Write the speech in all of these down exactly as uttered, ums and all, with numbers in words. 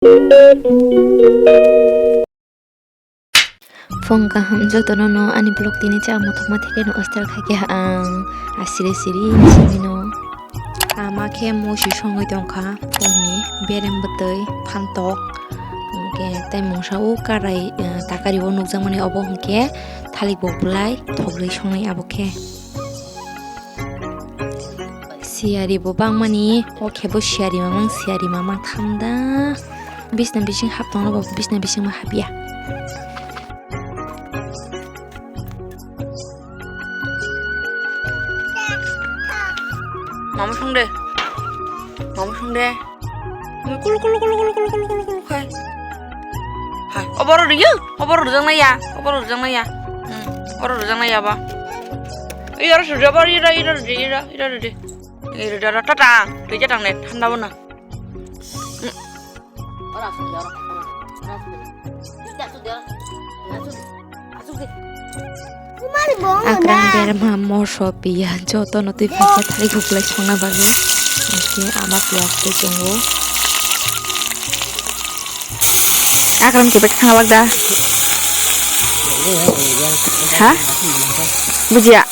Phung kaham jotono no ani vlog tini cha muthokma theke no start khaikhe ang asiri siri simi no. Ama khe musi songwi tongkha phungni berem bwtwi phantok hwnkhe tei mungsa o karai, eh, takari o nukjakmani obo hwnkhe thalik bo bwlai thogwi songnai abo khe. Siyari bo bangmani, o khe bo siyari mamang, siyari mamang tham da. Bisna bising hap tongno bo, bisna bising ma hapya. Mama song de. Mama song de. Kulu, kulu, kulu, kulu, kulu, kulu, kulu, kulu, hai. Hai, oboro riyo, oboro rijak nai ya, oboro rijak nai ya. Hmm, oboro rijak nai ya ba. Iro sujabor, iro, iro, iro, iro, iro, iro, iro, tata, tui jatang ne, thanda bona. Hmm. Akrang berma moso piya joto no twi phaikhe thalik buklai songna bagwi. Hwnkhe ama piyaj tei chwngo. Akrang kebek thangwak da. Ha? Bujiya.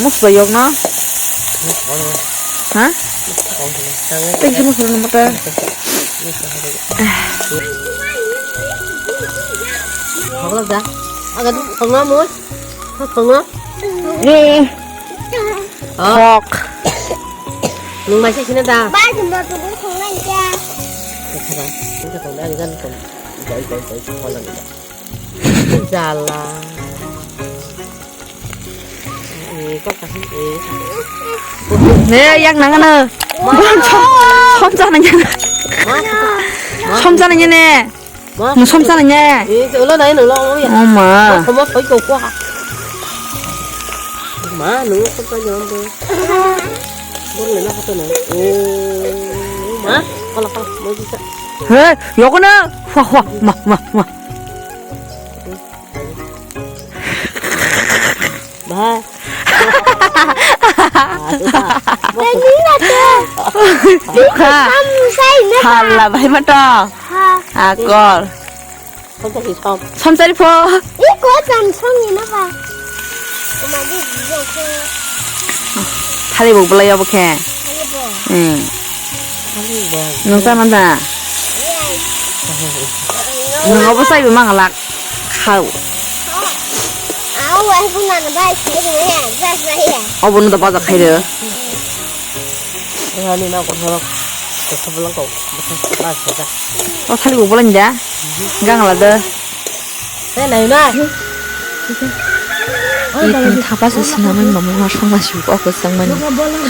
Mus bayok no? Ha? Tei kisa mus bayok no mata. Hokla da. Aga tu hokla mus. Hokla. Eh. Oh. Hok. Nung bai sini da. Ba tu ma tu hokla ya. Jala. Eh, kok kasih, eh. Ne, yak nang ano. Som, som sana nya. Ma? Som sana nya ne. Ma? Nung som sana nya. Eh, ulo nai, ulo, ulo ya. Oh, ma. Ma, koma, koi, koi, koi. Ma, nung som sana nya, ulo. Bor le na, kata na. Oh, ma, kala, kala, ma, bisa. He, yoko na. Wah, wah, ma, ma, ma. Bhai. Tani na to. Bukha. Sam sai na. Halla bhai ma to. Ha. Akol. Samsari pho. Samsari pho. I ko sam song ni na ba. Oma di di ko. Thali bo bulai abo khe. Thali bo. Hmm. Thali bo. Nung sa manda. Yes. Nung abo sai bo mangalak. Khao. Au, ai, phunana bai, khai de, bai, bai, ya. Obo no da baja khai de. Ani na ko thoro, ko thoro ko, ko thoro ko. O thali ko bolani da. Gangla de. Te nai na. Ikhun thapa se sinamani mamung ha songma sibuk o kwchangmani.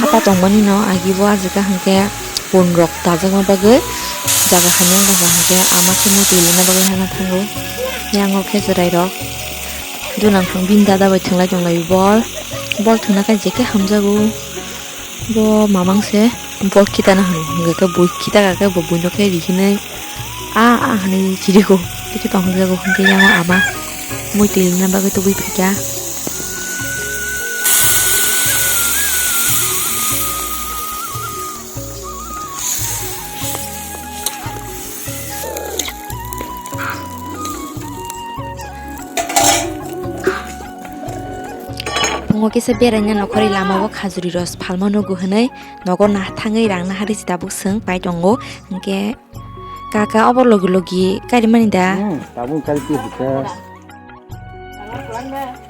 Thapa tongmani no agi bo ajika hwnkhe pun rok tajakma bagwi jaga hamya wngkha hwnkhe ama khe muitu lina bagwi hana thango. Yango khe chwrairok. Jwnang thang bini dada bai thwnglai tonglai bol. Bol thwngna khe jekhe hamjago. Bo mamang se bol khitana hwnwi hwnkhe bui khita kha khe bo buino khe rihinwi a a hwnwi chirigo. Tei khe tongjago hwnkhe yango ama muitu lina bagwi tubui phaikha. Pungo kisa beraina nokhorwi lamao khajuri rok phalma nugo hwnwi nogo naha thangwi rang naharwi se tabuk swng pai tongo. Hwnkhe kaka obo logi logi karimani da? Hmm, tabuk kari twi hwnkhe.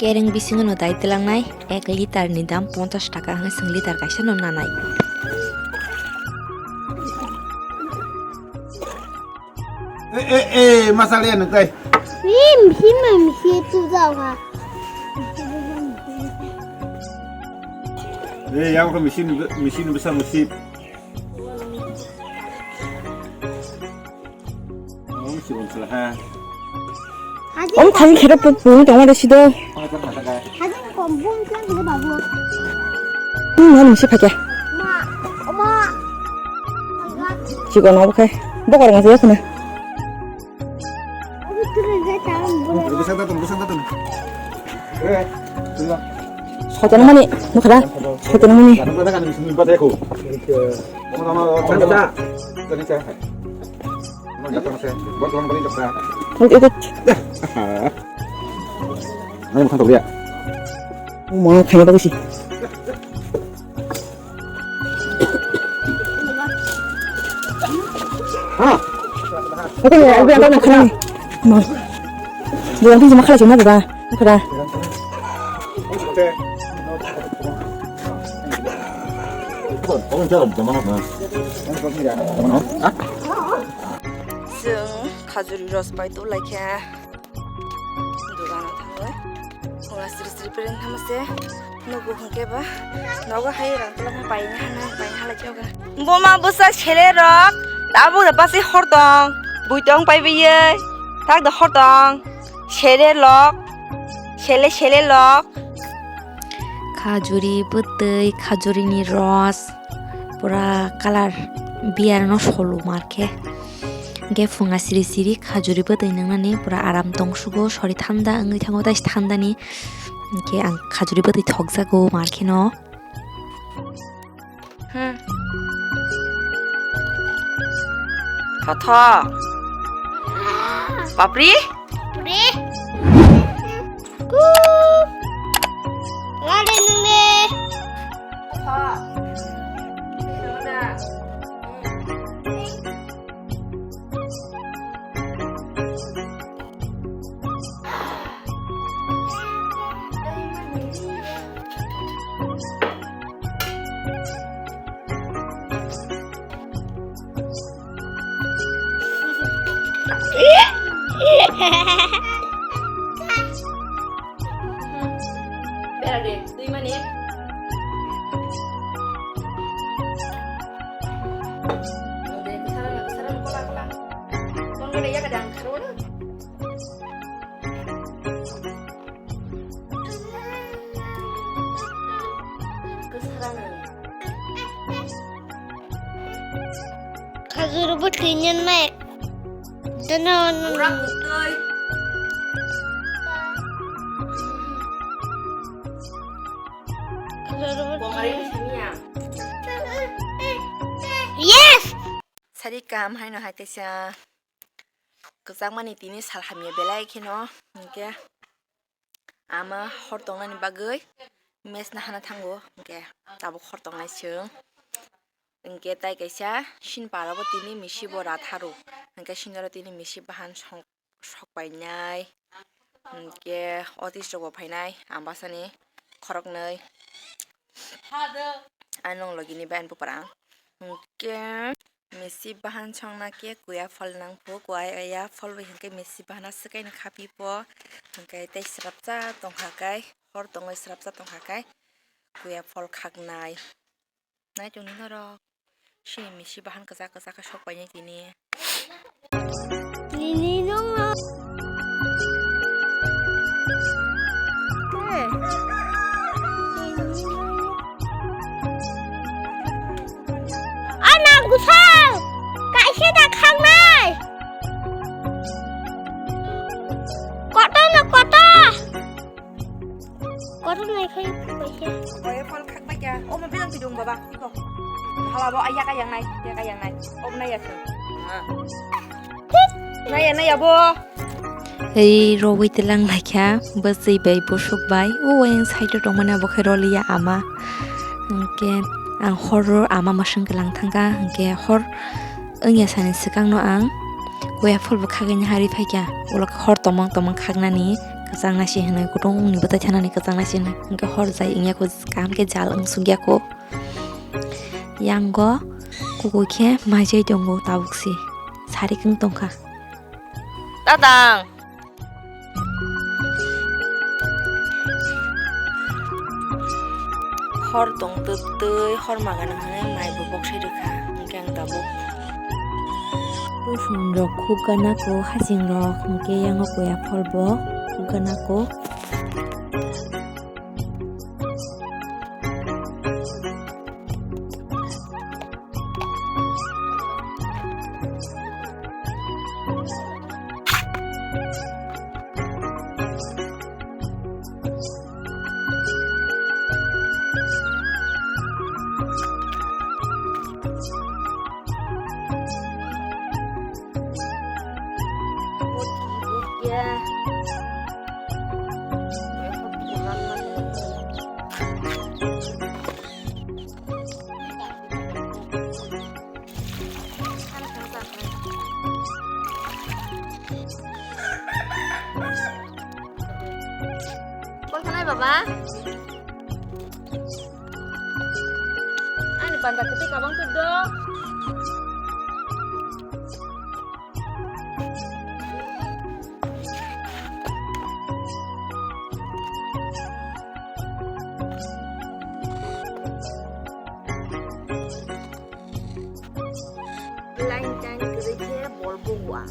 Kereng bisingo no dai twlangnai, ek liter ni dam ponchash taka hwnwi chwng liter kaisa no nanai. Eh, eh, eh, masala ya nang tai. Ni misi ma misi tu jao ha. Eh, ya ko misi ni, misi ni bisa misi. Om sibon sala ha. Om thani khera pu pu tong ma de sido. Hajin kom bum klang khe babu. Hmm, ani misi phakya. Ma, ma. Chikon obo khe. Bokor ngai ya khuna. Obo tu re ta bula. Bisa ta tum, bisa ta tum. Eh, tula. Hotel mani, nukha da? Hotel mani. Ano makan tau dia? Mau kaya bagus sih. Oke, ya, udah, udah, udah, udah. Mau. Dia nanti cuma kalah cuma berapa? Berapa? Chwng khajuri rosbai tu laikha. Dugano thangwi. Ola sri sri pereng thama se. Nugo hwnkhe ba. Nogo hai rang tla pai na hana pai hala kyoga. Boma bwsa sele rok. Tabuk da basi hor tong. Bui tong pai biye. Tak da hor tong. Sele lok. Sele sele lok. Khajuri bwtwi, khajurini ros. Pura kalar biyar no solo markhe. Hingke phunga siri siri khajuri bwtwi nwngnani pura aram tongsugo, sori thanda wngwi thango, taisi thandani. Hingke ang khajuri bwtwi thokjago markhe no. Hmm. Thotho. Papri? Papri? Ku. Ngade nunge. Thotho. Bera de, twi mani. Sarang, sarang, kola, kola. Kon gede ya kadang, sarang. Khajur bwtwi nyen mai. Dono, no, no. Khajur bwtwi. Yes! Sari kaham haino hai kaisa kwchangmani tini sal hamya belai kheno, hwnkhe ama hor tongnani bagwi mess nahana thango, hwnkhe tabuk hor tongnai chwng. Hwnkhe tai kaisa sini parabo tini misi bo ratharo, hwnkhe sinoro tini misi bahan song-, sok painai, hwnkhe otis rokbo phainai, ambasani khoroknwi. Ano logini bai ani bupra. Hwnkhe misi bahan songna khe kuya phol nangphu, kuya phol bai hwnkhe misi bahana swkaino khapipho. Hwnkhe tei srapsa tongkha kai, hor tongwi srapsa tongkha kai kuya phol khaknai. Naitok ni norok. Sini misi bahan kwchak kwchak khe sok painai tini. Nini nung. Ana gusal. Kaisa da khangnai. Koto no koto. Kotor nai khai paisa. Oye, phol khak bai kya. O, mo bilang bidung baba. Iko. Hala bo, ayak ayang nai, ayak ayang nai. O, nai ya. Nai ya, nai ya bo. Ei, rowoi telang laikha, bwswi bai, busuk bai. O, ayang side o tongmani abo khe roliya ama. Hwnkhe ang horo ama masang khe lang thangkha, hwnkhe hor wngya sani swkangno ang kuya phulbo khagini hari phaikha, ulo hor tomong tomong khagnani kwchangna se hwnwi, kutung ni bwtai thanani kwchangna se hwnwi, hwnkhe hor jai wngya kho, kaham khe jal wng sukya kho. Yango kukui khe maijai tongo tabuk se, sari kwng tongkha. Tatang. Hor tong twtwi hor magan hwnwi mai bo boksai rwkha, hwnkhe ang tabuk. Rosun rok khuk gana kho, haching rok, hwnkhe yango kuya phol bo khuk gana kho. Ani panda kwtwi kabang tuk do. Line line kwrwi khe bol bua.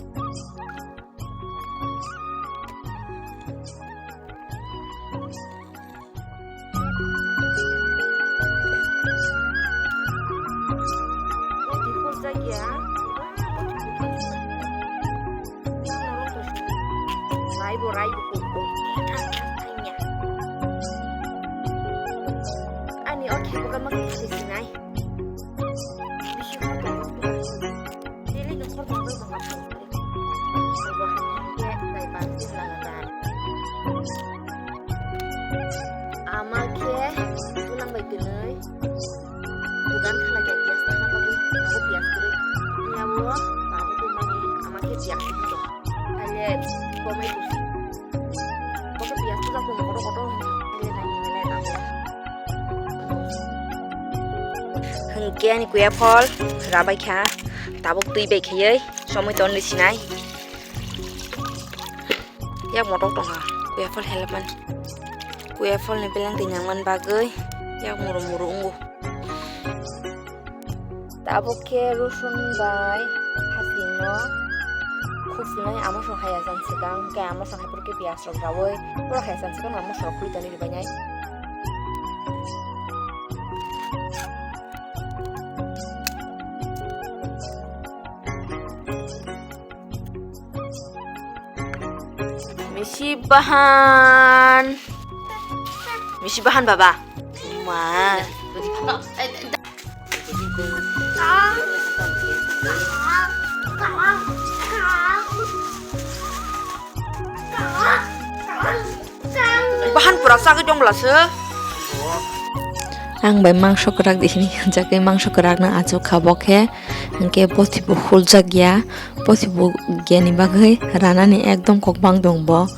Raibo, raibo, kok, kok. Ani o khe bukan mak sinai. Bisi hor tong. Daily ni hor tong tong tong. Abo hanya ke dai ban tin lama ta. Ama khe tunang bai tinoi. Bukan khala ya bias na hana bagwi. Abo bias kuri. Ni abo babu tu mani ama khe bias kuri. Kale komai kusi. Koto pias puja kono koto koto hile nai hile nai tabo. Hwnkhe ani kuya phol rabai kha, tabuk twi bai khaiwi somoi ton rw sinai. Yak motok tongkha kuya phol helpman. Kuya pholni beleng twi nangman bagwi yak muru muru wngo. Tabuk khe rosun bai hasingno khuksinai amo song haya jan swkang, khe amo song hai phuru khe piyaj rok raui, borok haya jan swkang amo song khwi toni rwbainai. Misi bahan. Misi bahan baba. Ma. Bahan pura sagwi dong bwla se. Ang bai mangso kwrak di hini, jagwi mangso kwrak no achuk kha bo khe, hwnkhe bothi bo huljak ya, bothi bo gya ni bagwi ranani ekdom kok bang dong bo.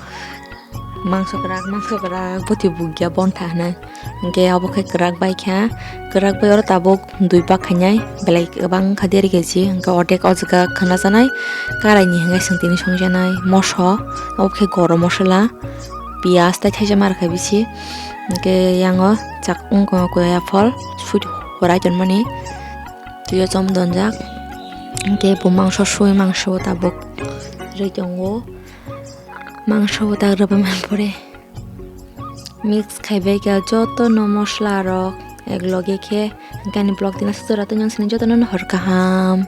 Mangso kwrak, mangso kwrak, bothi bo gya bontha hwnwi. Hwnkhe abo khe kwrak bai kha, kwrak bai oro tabuk dui bak khainai, belai kwbang wngkha deri keji, hwnkhe ordek o jaga khwnajaknai, karaini hwnkhe chwng tini songjaknai moso, abo khe gorom mosola, piyaj tei thaisa ma rwkha bisi, hwnkhe yang o chak wngkha kuya phol sweet horai tonmani, twi o chom donjak, hwnkhe bo mangso sui mangso tabuk rwi tongo, mangso bo tak rwbai man pore. Mix khaibai kha joto no mosla rok ek loge khe, hwnkhe ani vlog tini aswk jora tongya, joto no hor kaham.